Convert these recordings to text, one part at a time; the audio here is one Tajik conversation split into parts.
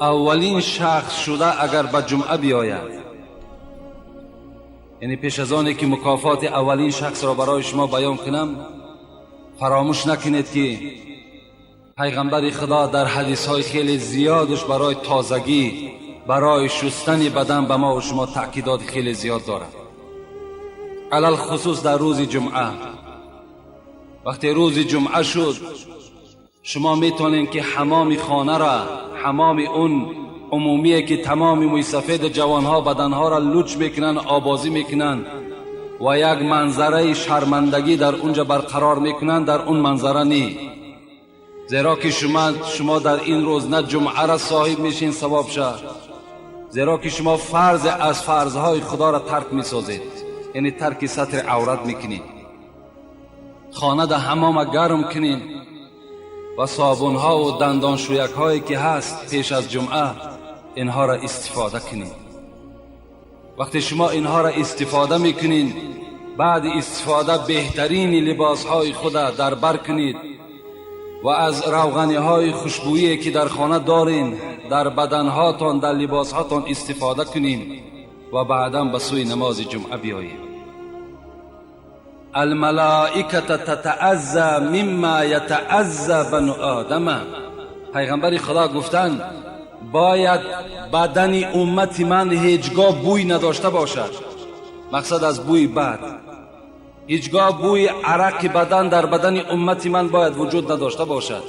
Аввалин шахс шуда агар ба ҷумъа биёяд, яъне пеш аз оне ки мукофоти аввалин шахсро барои шумо баён кунам, фаромӯш накунед ки пайғамбари Худо дар ҳадисҳои хеле зиёдаш барои тозагӣ, барои шустани бадан ба мо ва шумо таъкидоти хеле зиёд дорад. Алалхусус дар рӯзи ҷумъа. Вақте рӯзи ҷумъа шуд, шумо метавонед ки ҳамоми хонара, ҳамоми он умумие ки тамоми мӯйсафеду ҷавонҳо баданҳоро луч мекунанд, обозӣ мекунанд ва як манзараи шармандагӣ дар унҷа барқарор мекунанд, дар он манзара не. Зеро ки шумо дар ин рӯз на ҷумъаро соҳиб мешин савоб ша, зеро ки шумо фарзе аз фарзҳои Худоро тарк месозед, яъне тарки сатри аврат мекунед. Хона дар ҳамома гарм кунед ва собунҳову дандоншӯякҳое ки ҳаст пеш аз ҷумъа инҳоро истифода кунед. Вақте шумо инҳоро истифода мекунед, баъди истифода беҳтарини либосҳои худа дар бар кунед ва аз равғаниҳои хушбӯие ки дар хона дорен дар баданҳотон, дар либосҳотон истифода кунед ва баъдан ба сӯи намози ҷумъа биёед. Алмалоиката татаазза мимма ятаазза бану одама. Пайғамбари Худо гуфтанд, бояд бадани уммати ман ҳеҷ гоҳ бӯй надошта бошад. Мақсад аз бӯи бад, ҳеҷ гоҳ бӯи арақи бадан дар бадани уммати ман бояд вуҷуд надошта бошад.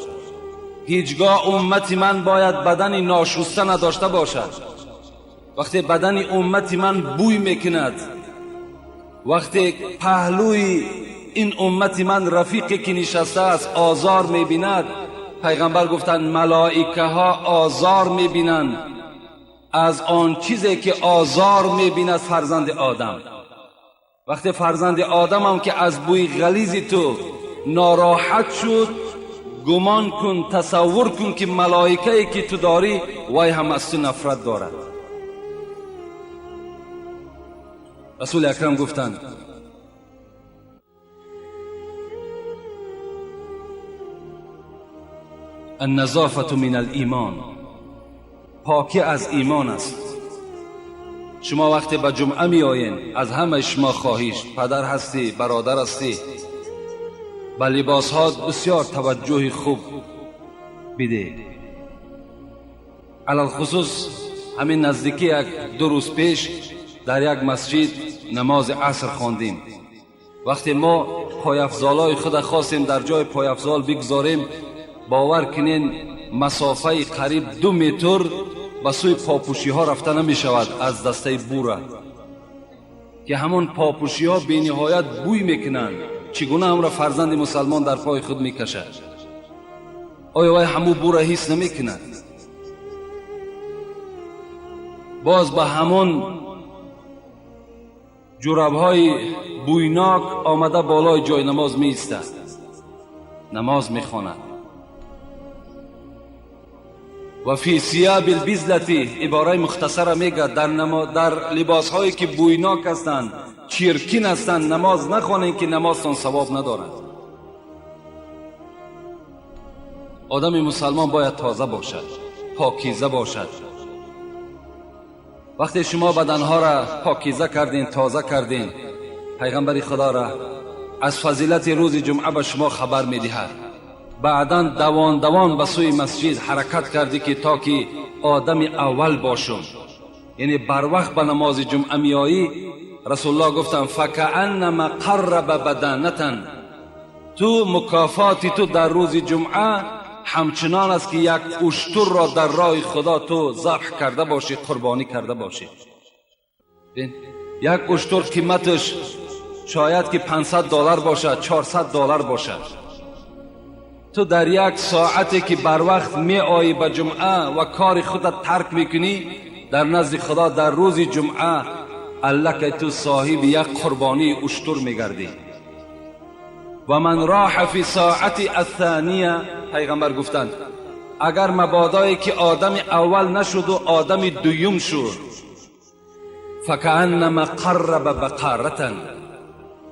Ҳеҷ гоҳ уммати ман бояд бадани ношуста надошта бошад. Вақте бадани уммати ман бӯй мекунад, вақте паҳлӯи ин уммати ман рафиқе ки нишастааст озор мебинад, пайғамбар гуфтанд, малоикаҳо озор мебинанд аз он чизе ки озор мебинад фарзанди одам. Вақте фарзанди одамам ки аз бӯи ғализи ту нороҳат шуд, гумон кун, тасаввур кун ки малоикае ки ту дорӣ, вай ҳам аз ту нафрат дорад. Расули Акрам гуфтанд, النظافة من الایمان، پاکی از ایمان است. شما وقتی به جمعه می آیین، از همه شما خواهیش، پدر هستی، برادر هستی، به لباس ها بسیار توجه خوب بده. علی‌الخصوص همین نزدیکی یک دو روز پیش در یک مسجد نماز عصر خواندیم. وقتی ما پایافزالای خود خواستیم در جای پایافزال بگذاریم، باور کنین مسافه قریب 2 متر به سوی پاپوشی ها رفته نمی شود از دسته بوره که همون پاپوشی ها بی نهایت بوی میکنند. چگونه هم را فرزند مسلمان در پای خود میکشد؟ آیا وای همو بوره حس نمیکند؟ باز به همون جورابهای بویناک آمده بالای جای نماز می ایستد، نماز می خواند. و فی ثیاب البذلة، عباره مختصره میگه، در لباس هایی که بویناک هستند، چرکین هستند، نماز نخوانید که نمازتان ثواب ندارد. آدم مسلمان باید تازه باشد، پاکیزه باشد. وقتی شما بدنها را پاکیزه کردین، تازه کردین، پیغمبر خدا را از فضیلت روز جمعه به شما خبر میدهد. بعدا دوان دوان به سوی مسجد حرکت کردی که تا که آدم اول باشم، یعنی بر وقت به نماز جمعه میایی. رسول الله گفتن فکأنما قرب بدنة، تو مکافاتی تو در روز جمعه همچنان است که یک اشتر را در راه خدا تو ذبح کرده باشی، قربانی کرده باشی. یک اشتر قیمتش شاید که $500 باشد، $400 باشد. تو در یک ساعتی که بر وقت می آیی به جمعه و کار خودت ترک میکنی، در نزد خدا در روز جمعه الله که تو صاحب یک قربانی اشتر میگردی. و من راح فی ساعت الثانیه، پیغمبر گفتند اگر مبادایی که آدم اول نشد و آدم دویم شد، فکأنما قرب بقرة،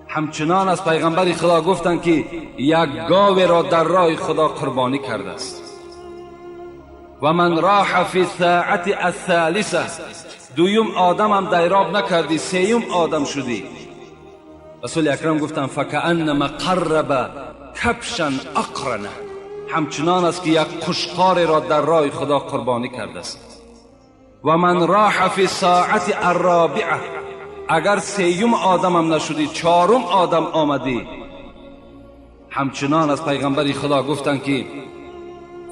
همچنان از پیغمبر خدا گفتند که یک گاو را در راه خدا قربانی کرده است. و من راح فی الساعة الثالثة، دویم آدم هم دیراب نکردی، سیوم آدم شدی. رسول اکرم گفتند فکأنما قرب کبشا اقرنه، همچنان است که یک قشقار را در راه خدا قربانی کرده است. و من راح فی ساعت الرابعه، اگر سیوم آدم هم نشدی، چهارم آدم آمدی، همچنان از پیغمبر خدا گفتند که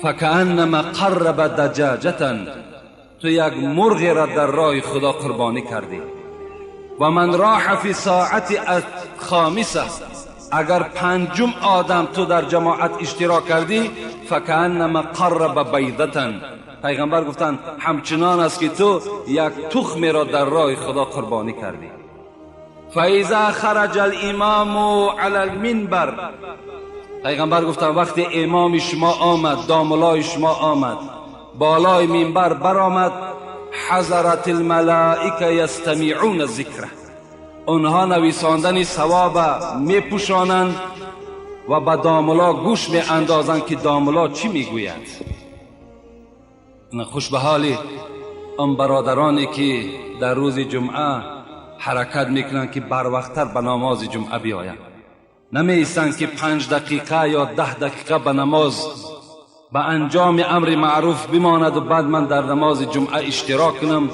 فکأنما قرب دجاجة، تو یک مرغ را در راه خدا قربانی کردی. و من راح فی ساعت الخامسه، اگر پنجم آدم تو در جماعت اشتراک کردی، فکأنما قرب بیضة، پیغمبر گفتند همچنان است که تو یک تخم را در راه خدا قربانی کردی. فاذا خرج الامام علی المنبر، پیغمبر گفتند وقتی امام شما آمد، داملای شما آمد، بالای منبر برآمد، حضرت الملائکه یستمعون ذکره، آنها نویساندن ثواب میپوشانند و به داملا گوش می اندازند که داملا چی میگوید. خوش به حال آن برادرانی که در روز جمعه حرکت میکنند که بروقت‌تر به نماز جمعه بیایند، نمیایستند که 5 دقیقه یا 10 دقیقه به نماز به انجام امر معروف بماند و بعد من در نماز جمعه اشتراک کنم.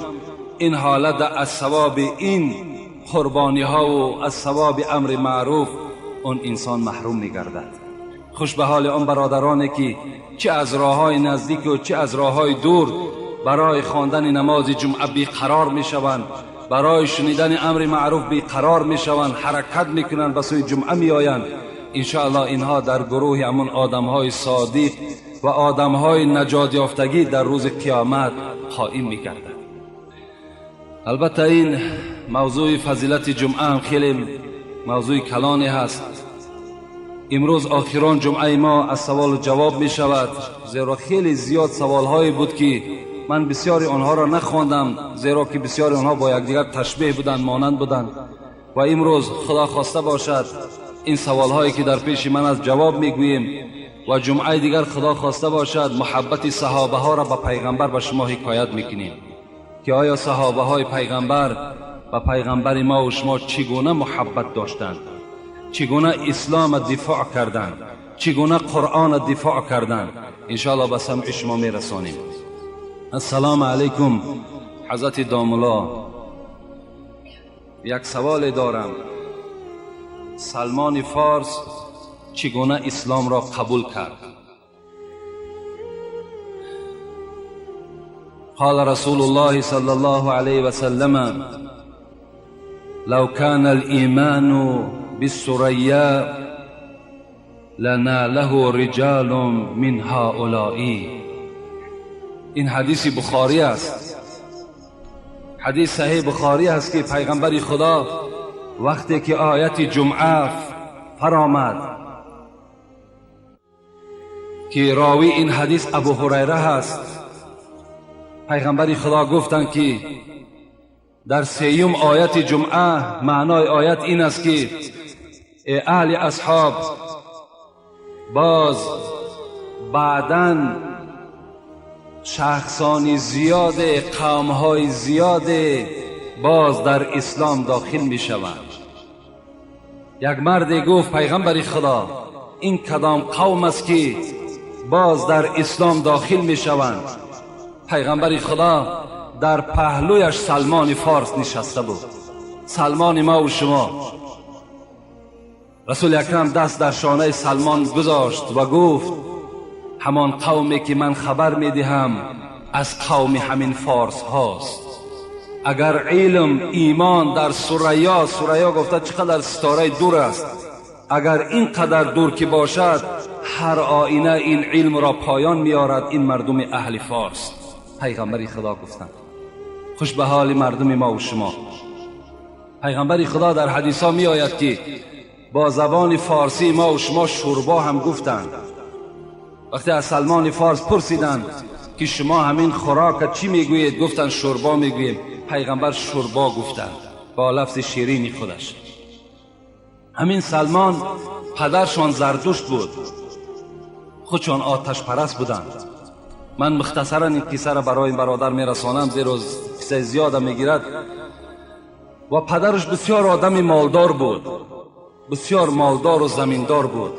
این حالت از ثواب این قربانی ها و از ثواب امر معروف آن انسان محروم میگردد. خوش به حال آن برادرانی که چه از راههای نزدیک و چه از راههای دور برای خواندن نماز جمعه بیقرار میشوند، برای شنیدن امر معروف بیقرار میشوند، حرکت میکنند، به سوی جمعه میآیند. انشاءالله اینها در گروه همون آدمهای صادق و آدمهای نجات یافتگی در روز قیامت قائم میگردند. البته این موضوع فضیلت جمعه هم خیلی موضوع کلانی هست. امروز آخران جمعه ما از سوال و جواب می شود، زیرا خیلی زیاد سوال بود که من بسیاری آنها را نخواندم، زیرا که بسیاری آنها با یکدیگر تشبیه بودند، مانند بودند. و امروز خدا خواسته باشد این سوال هایی که در پیش من از جواب میگوییم و جمعه دیگر خدا خواسته باشد محبت صحابه ها را به پیغمبر به شما حکایت میکنیم که آیا صحابه های پیغمبر و پیغمبر ما و شما چگونه محبت داشتند، چگونه اسلام دفاع کردند، چگونه قرآن دفاع کردند. انشاءالله به سمع شما میرسانیم. السلام علیکم حضرت داملا، یک سوال دارم. سلمان فارس چگونه اسلام را قبول کرد؟ قال رسول الله صلى الله عليه وسلم لو كان الإيمان بالثريا لناله رجال من هؤلاء. این حدیث بخاری است، حدیث صحیح بخاری است که پیغمبر خدا وقتی که آیت جمعه فرآمد که راوی این حدیث ابو هریره هست، پیغمبر خدا گفتند که در سیوم آیت جمعه معنای آیت این است که ای اهل اصحاب، باز بعداً شخصان زیاد، قومهای زیاد باز در اسلام داخل می شوند. یک مرد گفت پیغمبر خدا این کدام قوم است که باز در اسلام داخل می شوند؟ پیغمبر خدا در پهلویش سلمان فارس نشسته بود، سلمان ما و شما. رسول اکرم دست در شانه سلمان گذاشت و گفت همان قومی که من خبر می دهم از قوم همین فارس هاست. اگر علم ایمان در ثریا، ثریا گفته چقدر ستاره دور است، اگر اینقدر دور که باشد هر آینه این علم را پایان میارد این مردم اهل فارس. پیغمبر خدا گفتند خوش به حال مردم ما و شما. پیغمبر خدا در حدیث ها می آید که با زبان فارسی ما و شما شوربا هم گفتند. وقتی از سلمان فارس پرسیدند که شما همین خوراک چی میگویید؟ گفتند شوربا میگوییم. پیغمبر شوربا گفتند با لفظ شیرین خودش. همین سلمان پدرشان زردشت بود، خودشان آتش پرست بودند. Ман мухтасаран ин қиссаро барои ин бародар мерасонам, зеро қиссаи зиёда мегирад. Ва падараш бисёр одами молдор буд, бисёр молдору заминдор буд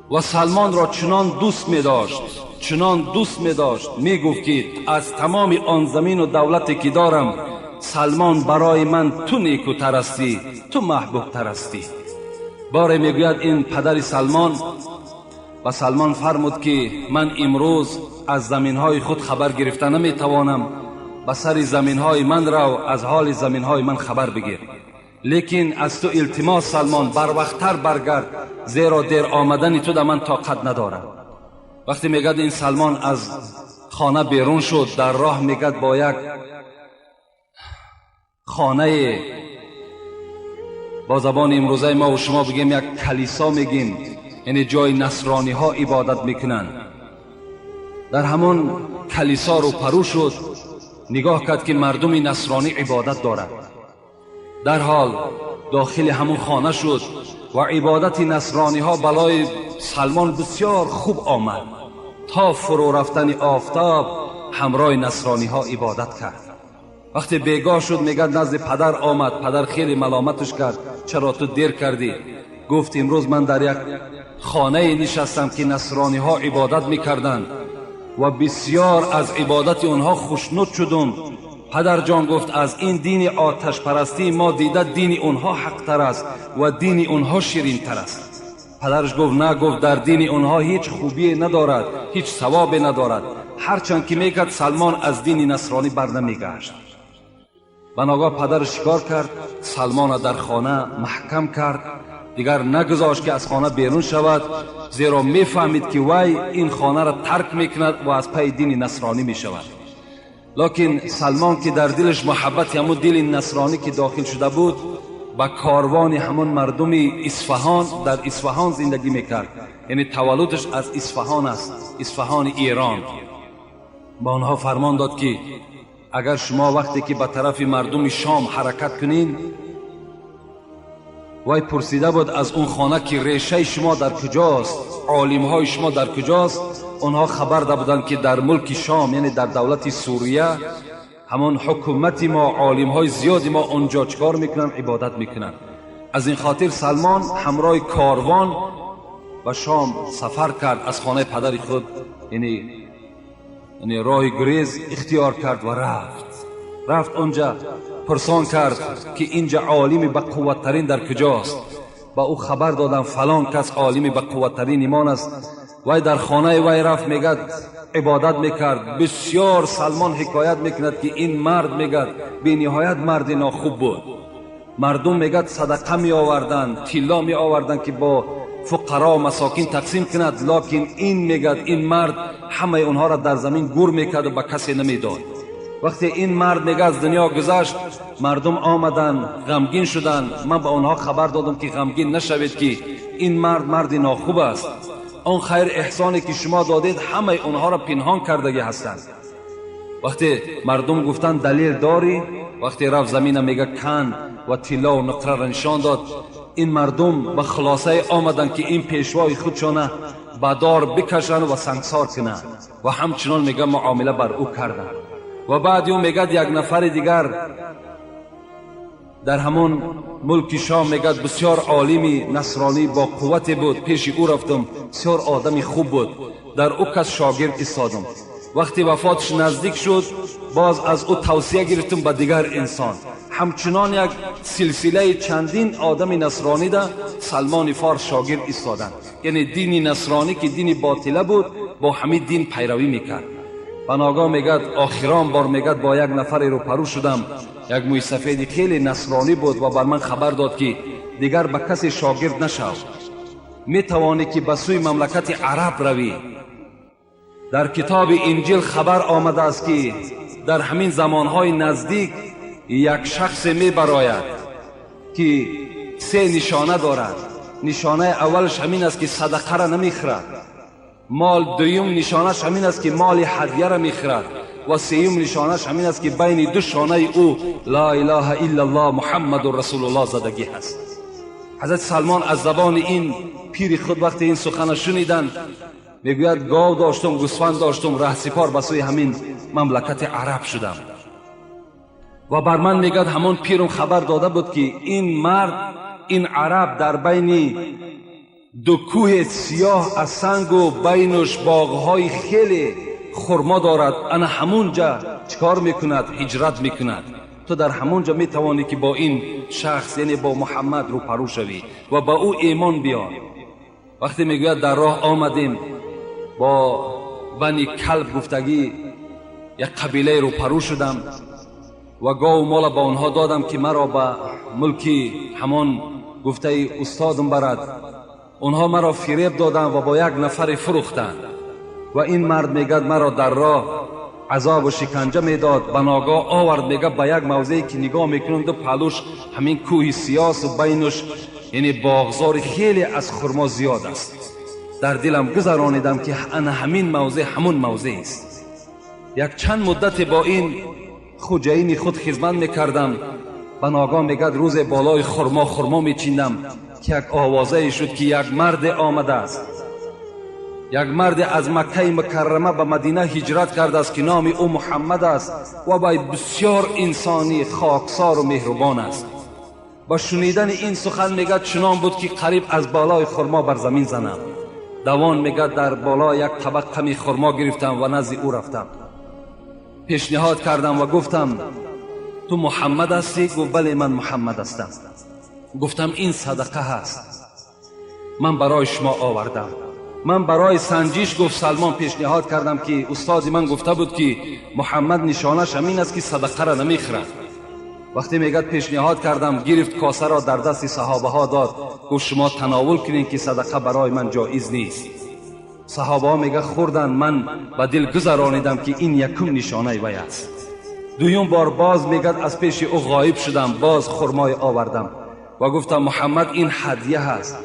ва Салмонро чунон дӯст медошт, чунон дӯст медошт, мегуфт, ки аз тамоми он замину давлате ки дорам, Салмон, барои ман ту некутар ҳастӣ, ту маҳбубтар ҳастӣ. Боре, мегӯяд, ин падари Салмон ба Салмон фармуд, ки ман имрӯз аз заминҳои худ хабар гирифта наметавонам, ба сари заминҳои ман рав, аз ҳоли заминҳои ман хабар бигир. Лекин аз ту илтимос, Салмон, барвақттар баргард, зеро дер омадани ту да ман тоқат надорам. Вақте, мегӯяд, ин Салмон аз хона берун шуд, дар роҳ, мегӯяд, бо як хонае, бо забони имрӯзаи мову шумо бигем, як калисо мегим, яъне ҷои насрониҳо ибодат мекунанд, дар ҳамон калисо рӯпарӯ шуд. Нигоҳ кард, ки мардуми насронӣ ибодат дорад. Дарҳол дохили ҳамон хона шуд ва ибодати насрониҳо балои Салмон бисёр хуб омад. То фурӯ рафтани офтоб ҳамроҳи насрониҳо ибодат кард. Вақте бегоҳ шуд, мегӯяд, назди падар омад. Падар хеле маломаташ кард: чаро ту дер кардӣ? Гуфт: имрӯз ман дар як хонае нишастам, ки насрониҳо ибодат мекарданд ва бисёр аз ибодати онҳо хушнуд шудум. Падарҷон, гуфт, аз ин дини оташпарастии мо дида дини онҳо ҳақтар аст ва дини онҳо ширинтар аст. Падараш гуфт: на, гуфт, дар дини онҳо ҳеҷ хубие надорад, ҳеҷ савобе надорад. Ҳарчанд ки мекард, Салмон аз дини насронӣ бар намегашт. Ба ногоҳ падараш чикор кард? Салмона дар хона маҳкам кард, дигар нагузошт, ки аз хона берун шавад, зеро мефаҳмид, ки вай ин хонаро тарк мекунад ва аз пайи дини насронӣ мешавад. Лекин Салмон, ки дар дилаш муҳаббати ҳамун дини насронӣ ки дохил шуда буд, ба корвони ҳамон мардуми Исфаҳон, дар Исфаҳон зиндагӣ мекард, яъне таваллудаш аз Исфаҳон аст, Исфаҳони Эрон, ба онҳо фармон дод, ки агар шумо вақте ки ба тарафи мардуми Шом ҳаракат кунед, вай пурсида буд аз он хона, ки решаи шумо дар куҷост, олимҳои шумо дар куҷост. Онҳо хабар да буданд, ки дар мулки Шом, яъне дар давлати Сурия, ҳамон ҳукумати мо, олимҳои зиёди мо онҷо чикор мекунанд? Ибодат мекунанд. Аз ин хотир Салмон ҳамроҳи корвон ба Шом сафар кард. Аз хонаи падари худ яъне роҳи гурез ихтиёр кард ва рафт. Онҷа пурсон кард, ки инҷа олими бақувваттарин дар куҷост. Ба ӯ хабар додам, фалон кас олими бақувваттарин имон аст. Вай дар хонаи вай рафт, мегӯяд, ибодат мекард бисёр. Салмон ҳикоят мекунад, ки ин мард, мегӯяд, бениҳоят марди нохуб буд. Мардум, мегӯяд, садақа меоварданд, тилло меоварданд, ки бо фуқаро, масокин тақсим кунад. Локин ин, мегӯяд, ин мард ҳамаи онҳоро дар замин гур мекарду ба касе намедод. Вақте ин мард, мега, аз дунё гузашт, мардум омаданд, ғамгин шуданд. Ман ба онҳо хабар додам, ки ғамгин нашавед, ки ин мард марди нохуб аст. Он хайр эҳсоне ки шумо додед, ҳамаи онҳоро пинҳон кардагӣ ҳастанд. Вақте мардум гуфтанд: далел дорӣ? Вақте рафт, замина, мега, кан ва тиллову нуқраро нишон дод, ин мардум ба хулосае омаданд, ки ин пешвои худшона ба дор бикашанд ва сангсор кунанд. Ва ҳамчунон, мега, муомила бар ӯ карданд. Ва баъди ӯ, мегӯяд, як нафари дигар дар ҳамон мулки Шом, мегӯяд, бисёр олими насронӣ бо қуввате буд. Пеши ӯ рафтам, бисёр одами хуб буд, дар ӯ кас шогирд истодам. Вақте вафоташ наздик шуд, боз аз ӯ тавсия гирифтам ба дигар инсон. Ҳамчунон як силсилаи чандин одами насронида Салмони Форс шогирд истоданд. Яъне дини насронӣ, ки дини ботила буд, бо ҳамин дин пайравӣ мекард. Ба ногоҳ, мегӯяд, охирон бор, мегӯяд, бо як нафаре рӯпарӯ шудам, як мӯйсафеди хеле насронӣ буд ва бар ман хабар дод, ки дигар ба касе шогирд нашав, метавонӣ, ки ба сӯи мамлакати араб равӣ. Дар китоби Инҷил хабар омадааст, ки дар ҳамин замонҳои наздик як шахсе мебарояд, ки се нишона дорад. Нишонаи аввалаш ҳамин аст, ки садақаро намехӯрад мол. Дуюм нишонаш ҳамин аст, ки моли ҳадияро мехӯрад. Ва сеюм нишонаш ҳамин аст, ки байни ду шонаи ӯ «Ла илаҳа иллаллоҳ, Муҳаммадун расулуллоҳ» задагӣ ҳаст. Ҳазрати Салмон аз забони ин пири худ вақте ин сухана шуниданд. Мегӯяд гов доштум, гӯсфанд доштум, раҳсипор ба сӯи ҳамин мамлакати араб шудам. Ва бар ман мегӯяд ҳамон пирум хабар дода буд ки ин мард, ин араб дар байни ду кӯҳи сиёҳ аз сангу байнуш боғҳои хеле хурмо дорад, ана ҳамунҷа чикор мекунад? Ҳиҷрат мекунад. Ту дар ҳамунҷа метавонӣ ки бо ин шахс, яъне бо Муҳаммад рӯпарӯ шавӣ ва ба ӯ имон биёр. Вақте мегӯяд дар роҳ омадем бо бани калб гуфтагӣ як қабилаи рӯпарӯ шудам ва гову мола ба онҳо додам ки маро ба мулки ҳамон гуфтаи устодам барад. Онҳо маро фиреб доданд ва бо як нафаре фурӯхтанд. Ва ин мард мегӯяд маро дар роҳ азобу шиканҷа медод. Ба ногоҳ овард, мегӯяд ба як мавзее ки нигоҳ мекунам ду паҳлӯш ҳамин кӯҳи сиёсу байнуш яъне боғзори хеле аз хурмо зиёд аст. Дар дилам гузаронидам ки ана ҳамин мавзеъ ҳамун мавзеъ аст. Як чанд муддате бо ин хуҷаини худ хизмат мекардам. Ба ногоҳ мегӯяд рӯзе болои хурмо мечиндам ки як овозае шуд ки як марде омадааст. Як марде аз Маккаи Мукаррама ба Мадина ҳиҷрат кардааст ки номи ӯ Муҳаммад аст ва вай бисёр инсони хоксору меҳрубон аст. Ба шунидани ин сухан мегӯяд чунон буд ки қариб аз болои хурмо бар замин занам. Давон мегӯяд дар боло як табақ қами хурмо гирифтам ва назди ӯ рафтам. Пешниҳод кардам ва гуфтам ту Муҳаммад ҳастӣ? Гуфт бале, ман Муҳаммад ҳастам. Гуфтам ин садақа ҳаст, ман барои шумо овардам. Ман барои санҷиш, гуфт Салмон, пешниҳод кардам ки устоди ман гуфта буд ки Муҳаммад нишонаш ҳамин аст ки садақаро намехӯрад. Вақте мегӯяд пешниҳод кардам, гирифт косаро дар дасти саҳобаҳо дод, гуфт шумо тановул кунед ки садақа барои ман ҷоиз нест. Саҳобаҳо мегӯяд хӯрданд, ман ба дил гузаронидам ки ин якум нишонаи вай аст. Дуюм бор боз мегӯяд аз пеши ӯ ғоиб шудам, боз хурмой овардам ва гуфтам Муҳаммад ин ҳадя ҳаст.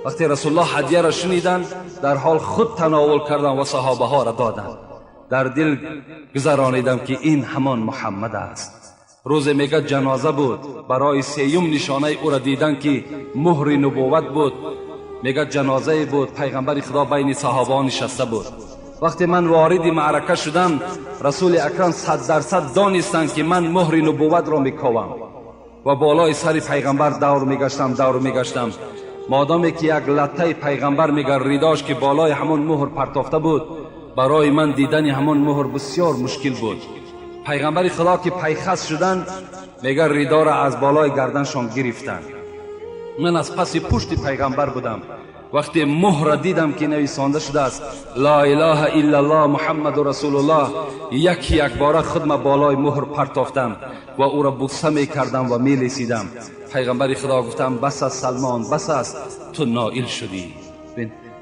Вақте Расулуллоҳ ҳадияро шуниданд, дар ҳол худ тановул кардам ва саҳобаҳоро доданд. Дар дил гузаронидам ки ин ҳамон Муҳаммад аст. Рӯзе мегӯяд ҷаноза буд, барои сеюм нишонаи ӯро дидан ки муҳри нубувват буд. Мегӯяд ҷанозае буд, пайғамбари Худо байни саҳобаҳо нишаста буд. Вақте ман вориди маърака шудам, Расули Акрам 100% донистанд ки ман муҳри нубувватро мековам ва болои сари пайғамбар давр мегаштам. Модоме ки як латтаи пайғамбар мегар ридош ки болои ҳамон муҳр партофта буд, барои ман дидани ҳамон муҳр бисёр мушкил буд. Пайғамбари Худо ки пайхас шуданд, мегар ридоро аз болои гарданшон гирифтанд. Ман аз паси пушти пайғамбар будам. Вақте муҳра дидам ки нависонда шудааст ла илаҳа иллаллоҳ Муҳаммаду расулуллоҳ, яки якбора худма болои муҳр партофтам ва ӯро буса мекардам ва мелесидам. Пайғамбари Худо гуфтам бас аст Салмон, бас аст, ту ноил шудӣ.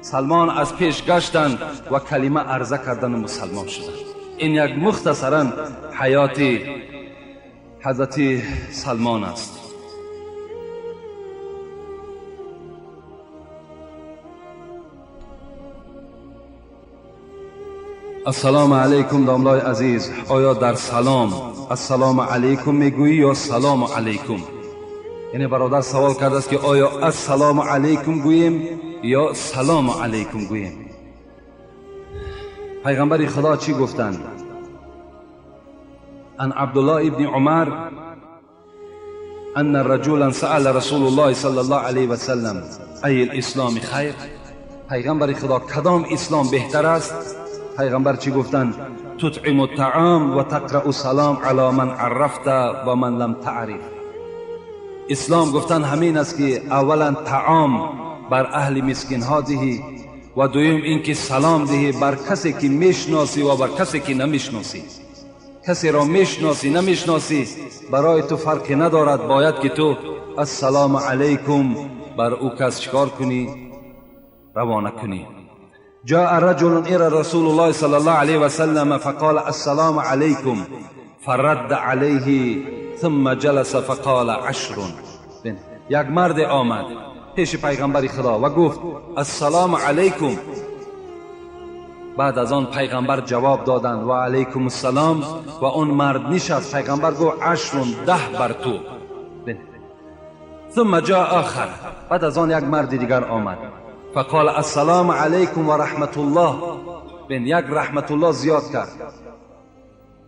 Салмон аз пеш гаштанд ва калима арза кардану мусалмон шуданд. Ин як мухтасаран ҳаёти ҳазрати Салмон аст. Ассалому алайкум домлои азиз. Оё дар салом ассалому алайкум мегӯӣ ё салому алайкум? Яъне бародар савол кардааст ки оё ассалому алайкум гӯем ё салому алайкум гӯем? Пайғамбари Худо чӣ гуфтанд? Ан Абдуллоҳ ибни Умар анна раҷулан саала Расулуллоҳи саллаллоҳу алайҳи васаллам ай лисломи хайр. Пайғамбари Худо кадом ислом беҳтар аст? Пайғамбар чӣ гуфтанд? Тутъиму таом ва тақрау салом ало ман аррафта ва ман лам таъриф. Ислом гуфтанд ҳамин аст ки аввалан таом бар аҳли мискинҳо диҳӣ ва дуюм ин ки салом диҳӣ бар касе ки мешиносӣ ва бар касе ки намешиносӣ. Касеро мешиносӣ намешиносӣ барои ту фарқе надорад, бояд ки ту ассалому алайкум бар ӯ кас чикор кунӣ? Равона кунӣ. جاء رجل إلى رسول الله صلى الله عليه وسلم فقال السلام عليكم فرد عليه ثم جلس فقال عشر. یک مرد آمد پیش پیغمبر خدا و گفت السلام علیکم. بعد از آن پیغمبر جواب دادند و علیکم السلام و اون مرد نشست. پیغمبر گفت عشر، 10 بر تو. ثم جاء آخر. بعد از آن یک مرد دیگر آمد. فقال السلام علیکم و رحمت الله. بین یک رحمت الله زیاد کرد.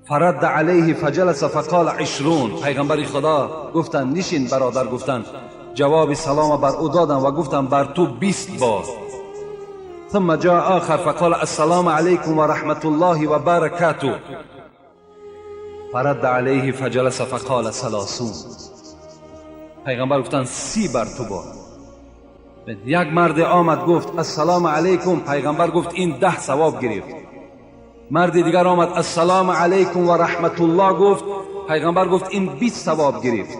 فرد علیه فجلس فقال 20. پیغمبر خدا گفتند نشین برادر، گفتند جواب سلام بر او دادم و گفتم بر تو 20 بار. ثم جاء آخر فقال السلام علیکم و رحمت الله و برکاته. فرد علیه فجلس فقال 30. پیغمبر گفتند 30 بر تو بار. یک مرد آمد گفت السلام علیکم، پیغمبر گفت این 10 ثواب گرفت. مرد دیگر آمد السلام علیکم و رحمت الله گفت، پیغمبر گفت این 20 ثواب گرفت.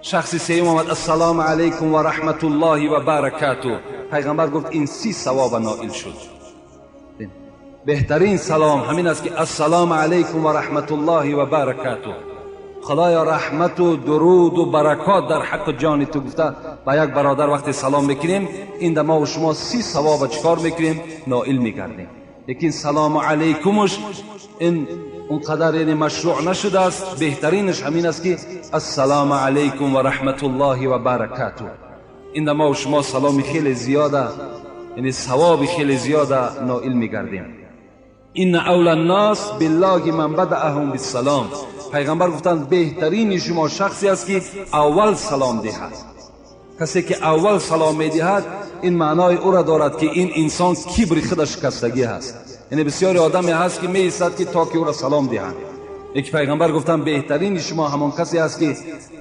شخص سوم آمد السلام علیکم و رحمت الله و برکاته، پیغمبر گفت این 30 ثواب نائل شد. بهترین سلام همین است که السلام علیکم و رحمت الله و برکاته. خدایا رحمت و درود و برکات در حق جان تو گفته با یک برادر وقتی سلام میکنیم، این در ما و شما 30 ثواب چکار میکنیم؟ نائل میگردیم. لیکن سلام علیکمش این اونقدر یعنی مشروع نشده است. بهترینش همین است که السلام علیکم و رحمت الله و برکاته. این در ما و شما سلام خیلی زیاده، یعنی ثواب خیلی زیاده نائل میگردیم. این اولی الناس بالله من بدأهم بالسلام. پیغمبر گفتند بهترین شما شخصی است که اول سلام دهد. کسی که اول سلام میدهد این معنای او را دارد که این انسان کبر خودش شکستگی هست. یعنی بسیاری آدمی هست که میایستد که تا که او را سلام دهند. یک پیغمبر گفتند بهترین شما همان کسی است که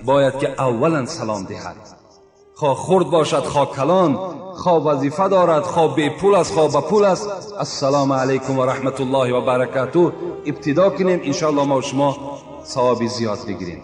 باید که اولا سلام دهد. خواه خرد باشد خواه کلان، خواه وظیفه دارد خواه بی پول است خواه با پول است، السلام علیکم و رحمت الله و برکاته ابتدا کنیم، انشاءالله ما و شما ثواب زیاد بگیریم.